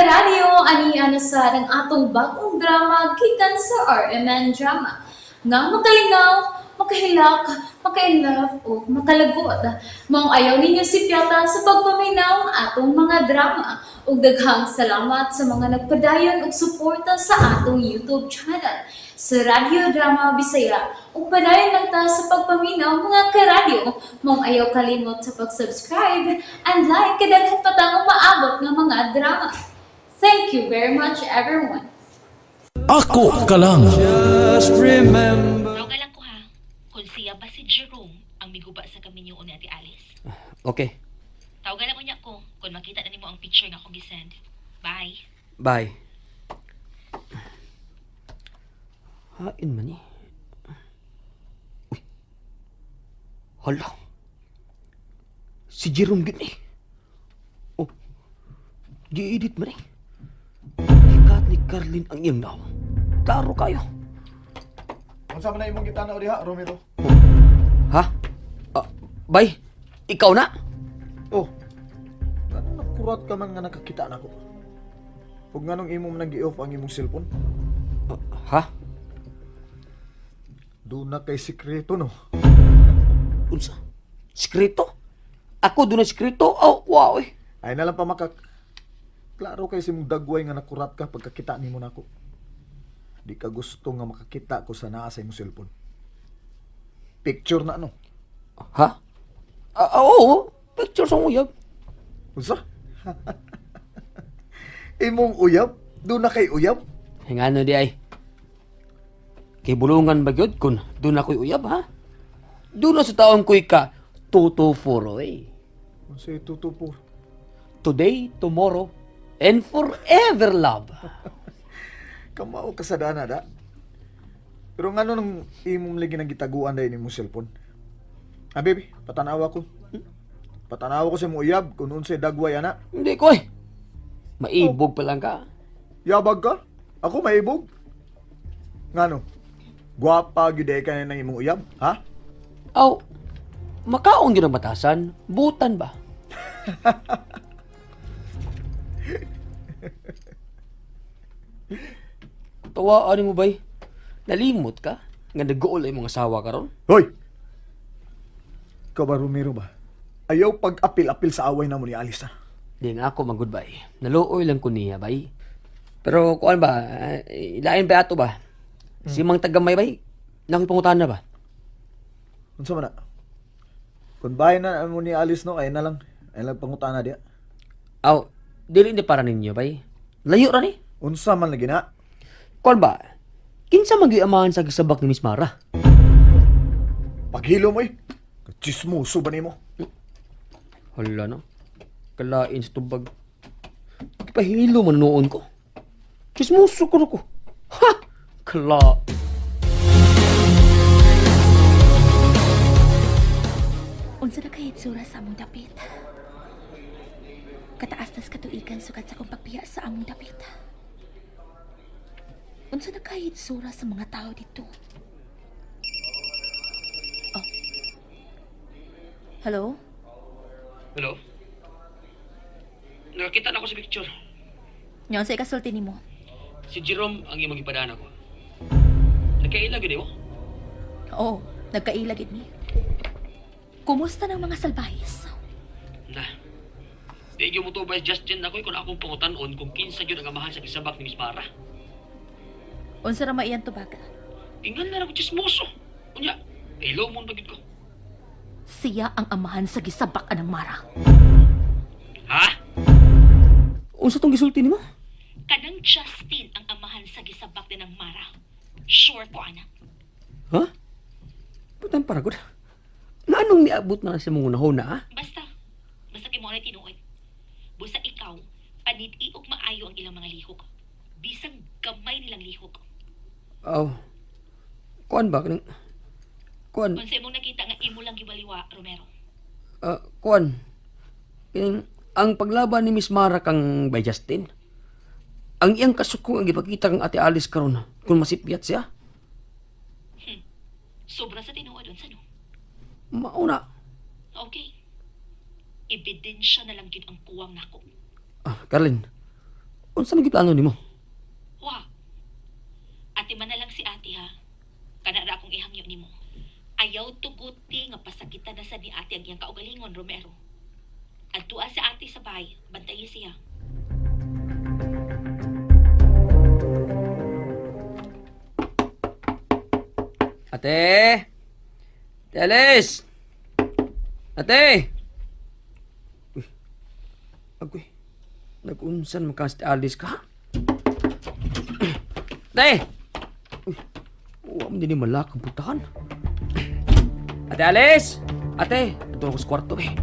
Karadyo, ani na sa ang atong bagong drama gikan sa RMN Drama. Nga makalingaw, makahilak, maka-inlove o makalagot. Maong ayaw ninyo sipyata sa pagpaminaw ang atong mga drama. Ug daghang salamat sa mga nagpadayon og suporta sa atong YouTube channel sa Radyo Drama Bisaya. Ug padayon lang ta sa pagpaminaw, mga karadyo. Maong ayaw kalimot sa pag-subscribe and like kay daghan pa tang umaabot nga mga drama. Thank you very much, everyone. Ako ka lang. Just remember. Tawagan lang ko ha. Kung siya ba si Jerome ang miguba sa kaminyo ni Ate Alice. Okay. Tawagan lang unya ko kung makita na nimo ang picture nga akong gisend. Bye. Bye. Hain man eh. Uy. Hala. Si Jerome gid ni. Oh. Gi-edit man eh. Gikat ni Carlin ang iyang naw. Klaro kayo. Unsa man na imong gitanaw diha, Romero? Ha? Ah, bay, ikaw na? Oh. Nganong nakurat ka man nga nakakita nako? Ug nganong imo man nang gi-off ang imong cellphone? Ah, ha? Doon na kay sikreto, no. Unsa? Sikreto? Ako doon na sikreto? Oh, wow eh. Ay na lang pa makak. Klaro kay sa imong dagway nga nakurat ka pagkakita nimo nako. Di ka gusto nga makakita ko sa naa sa imong cellphone. Picture na, no. Ha? Ah, ah, oo, picture sa uyab. Unsa? Imong uyab? Doon na kay uyab? Hingano di ay. Kay bulungan ba gyud kun doon ako'y uyab, ha? Doon na sa taon ko'y ka 224 eh. Unsa itutupo? Today, tomorrow, and forever, love. Kamao ka sa dana da. Pero ngano nang imong lagi nang gitaguan dahil imong cellphone? Ah, baby, patanawa ko. Patanawa ko sa imong uyab kung unsay dagway ana. Hindi ko eh. Maibog pa lang ka. Yabag ka? Ako maibog? Ngano? Gwapa gyud ay ka na ng imong uyab, ha? Aw, makaon gyud ang batasan, butan ba? Tawaan mo bay. Nalimot ka? Nga nag-gool ay mga asawa karon? Hoy! Ikaw ba, Romero ba? Ayaw pag-apil-apil sa away namo ni Alice, ha? Di nga ako mag-goodbye. Naluoy lang ko niya, bay. Pero kuan ba, ilain ba ato ba? Si Mang Tagamay bay, nakoy pangutan na ba? Unsa man na? Kung bahay na mo ni Alice, no, ay na lang. Ay lang pangutana diya. Aw, dili ni para ninyo bay. Layo ra ni. Unsa man lagi na? Kuan ba? Kinsa man gyud amahan sa gisabak ni Miss Mara? Paghilo mo eh. Chismoso ba nimo? Hala no. Kalain sa tubag. Kipahilo man noon ko. Chismoso ko ko. Ha! Kala. Unsa na kay itsura sa among dapit? Kataas tas katuigan sukad sa akong pagbiya sa among dapit. Unsa na kay itsura sa mga tao dito? Oh. Hello? Hello? Nakakita na ako sa picture. Nyon sa ikasulti nimo. Si Jerome ang imong gipadaan ako. Nagkaila gyud mo? Oo, nagkaila gid ni. Kumusta ng mga salbahis? Na. Di gyud mo to ba Justin ako kung akong pangutan-on kung kinsa gyud ang amahan sa gisabak ni Miss Mara. Unsa ra maiyan tubaga? Ingan na ako chismoso. Unya, ilo mo pa gyud ko. Siya ang amahan sa gisabak anang Mara. Ha? Unsa tong gisulti nimo? Kanang Justin ang amahan sa gisabak din ng Mara. Sure ko, anak. Ha? Putang paragod. Nga anong niabot na sa mga unahon na, ha? Basta, basta kay mo na tinuod. Busa ikaw, panit-iog maayo ang ilang mga lihok. Bisang gamay nilang lihok. Aw. Kuan ba kanang kuan Unsa imong nakita nga imo lang gibaliwa, Romero? ah, kuan kining ang paglaban ni Miss Mara kang by Justin. Ang iyang kasukong ang gipakita kang Ate Alice karon kung masipyat siya. Sobra sa tinuod unsa no? Mauna. Okay. Ebidensya na lang gyud ang kuwang nako. Ah, Carlin. Unsa man giplano nimo? Wa. Ate man na lang si ate ha. Kana ra akong ihangyo nimo. Ayaw tuguti nga pasakitan na sa ni ate ang iyang kaugalingon, Romero. Adtua si ate sa bahay, bantayi siya. Ate! Ate Alice! Ate! Uy. Agoy. Nag-unsan man ka si Ate Alice ka? Ate! Uy. Uwa mo din malak ang putahan. Ate Alice! Ate! Ito ako sa kwarto eh.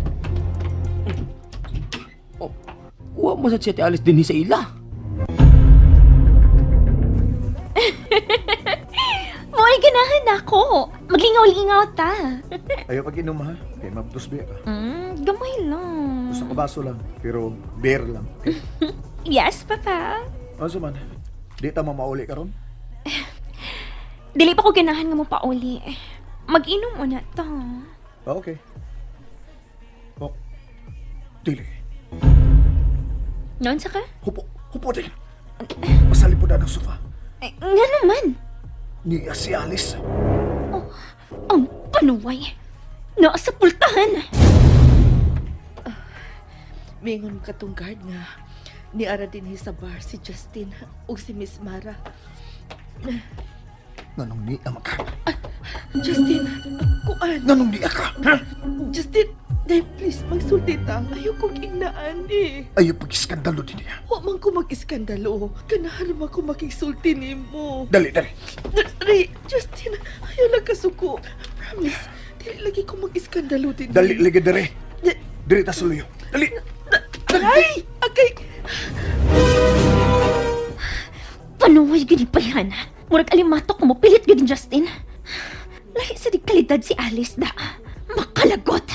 Oh, uwa mo sa si Ate Alice din sa ila. Mo'y ganahan ako. Maglingaw-lingaw ta. Ayaw pag-inom ha. Kay mabdos biya ka. Gamay lang. Gusto ko baso lang, pero beer lang. Okay? Yes, Papa. Ano man? Di ta mamauli karon? Dili pa ko ganahan nga mo pauli. Mag-inom una ta. Ah, okay. Oh. Dili. Noon sa ka? Hupo, hupo din. Pasalipudan ang sofa. Eh, nga naman. Niya si Alice. Ang panuway. Nasa pultahan. Mingon katong guard nga niara dinhi sa bar si Justin ug si Miss Mara. Nganong niya maka? Justin, kuan. Nganong niya ka? Ha? Justin, dai please magsulti ta. Ayaw kong ignaan eh. Ayaw pag-iskandalo din niya. Wa man ko mag-iskandalo. Ganahan man ko makigsulti nimo. Dali, dali. Dali, Justin, ayaw lang kasuko. Promise, dili lagi ko mag-iskandalo din. Dali, lagi dere. Dere ta suluyo. Dali. Ay! Agay! Panuway gid pa yan. Murag alimatok mo pilit gid Justin. Lahi sa di kalidad si Alice da. Makalagot.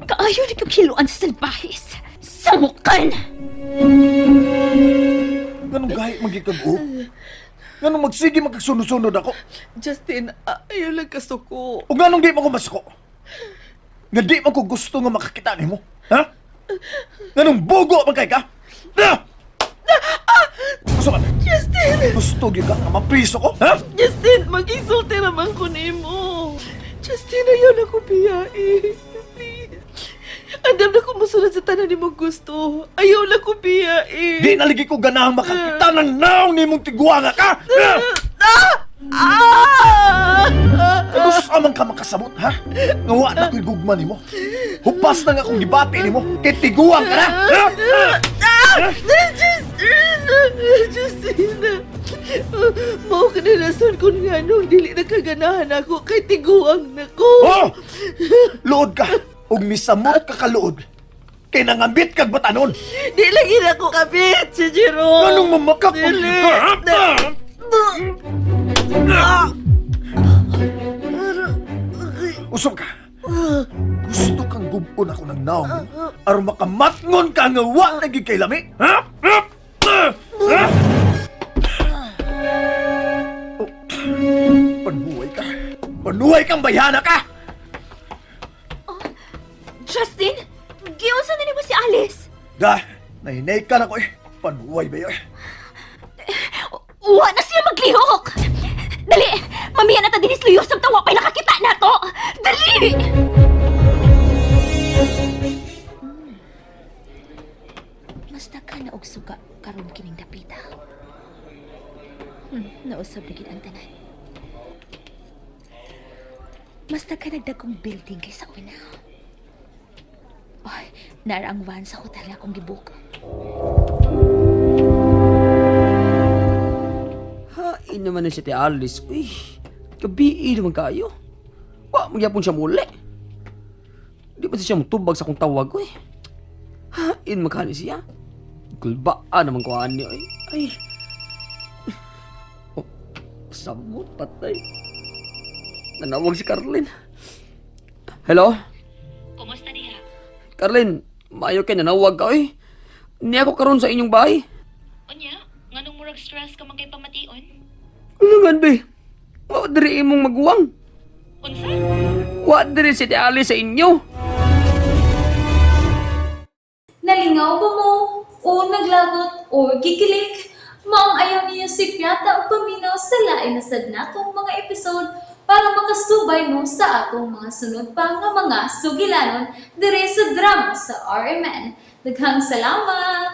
Kaayo ni kong hiluan sa salbahis. Samukan! Nganong gahi magikag-o? Nganong magsige magkagsunod-sunod ako? Justin, ayaw lang kasuko. O nganong di mo ko masuko? Nga di man ko gusto nga makakita nimo? Ha? Nganong bugo man kay ka? Ha? Gusto man? Justin! Gusto gyud ka nga mapriso ko? Ha? Justin, mag-insulti naman ko nimo. Justin, ayaw na ko biyai. Please. Andam na ko musunod sa tanan nimo gusto. Ayaw na ko biyai. Di na lagi ko ganahang makakita ng naong nimong tiguanga ka! Ha? Ah! Kanus amang ka makasabot, ha? Nga wa na ko'y gugma nimo. Hupas na nga akong gibati nimo, kay tiguang ka na! Ha? Ah! Justin! Justin! Mao ka na rason kung nga nung dili na kaganahan ako kay tiguang na ko. Oh! Luod ka! Ug misamot ka kaluod. Kay nangambit kag batanon. Di lagi na ko kabit si Jerome. Anong mamakak Dili. Usog ka. Gusto kang gubon ako ng naong nimo. Aron makamatngon ka nga wa na gid kay lami. Ha? Ha? Ha? Oh. Panuway ka. Panuway kang bayhana ka. Justin! Giunsa na nimo si Alice! Da, nahinay ka na ko eh. Panuway ba yun? Wa na siya maglihok! Dali! Mamiya na ta dinis luyo sa tawa pa'y nakakita na to! Dali! Basta ka na og suga karon kining dapita. Nausab na gid ang tanan. Basta ka nagdagkong building kaysa una. Ay, nara ang van sa hotel akong gibook. Hain naman na si Ate Alice. Uy, gabi naman kayo. Wa, magyapon siya muli. Di ba siya mutubag sa akong tawag, uy. Hain makani siya. Gulbaan naman ko ani, uy. Ay. Oh, sabot, patay. Nanawag si Carlin. Hello? Kumusta diha? Carlin, maayo kay nanawag ka, uy. Niya ko karon sa inyong bahay. Unya, nganong murag stress ka man kay pamation? Ulangan, be. Wa diri imong maguwang. Unsa? Wa diri si Ate Alice sa inyo. Nalingaw ba mo? O naglagot o gikilig? Maong ayaw niyo sipyata o paminaw sa lain na sad natong mga episode para makasubay mo sa atong mga sunod pa nga mga sugilanon dire sa drama sa RMN. Daghang salamat!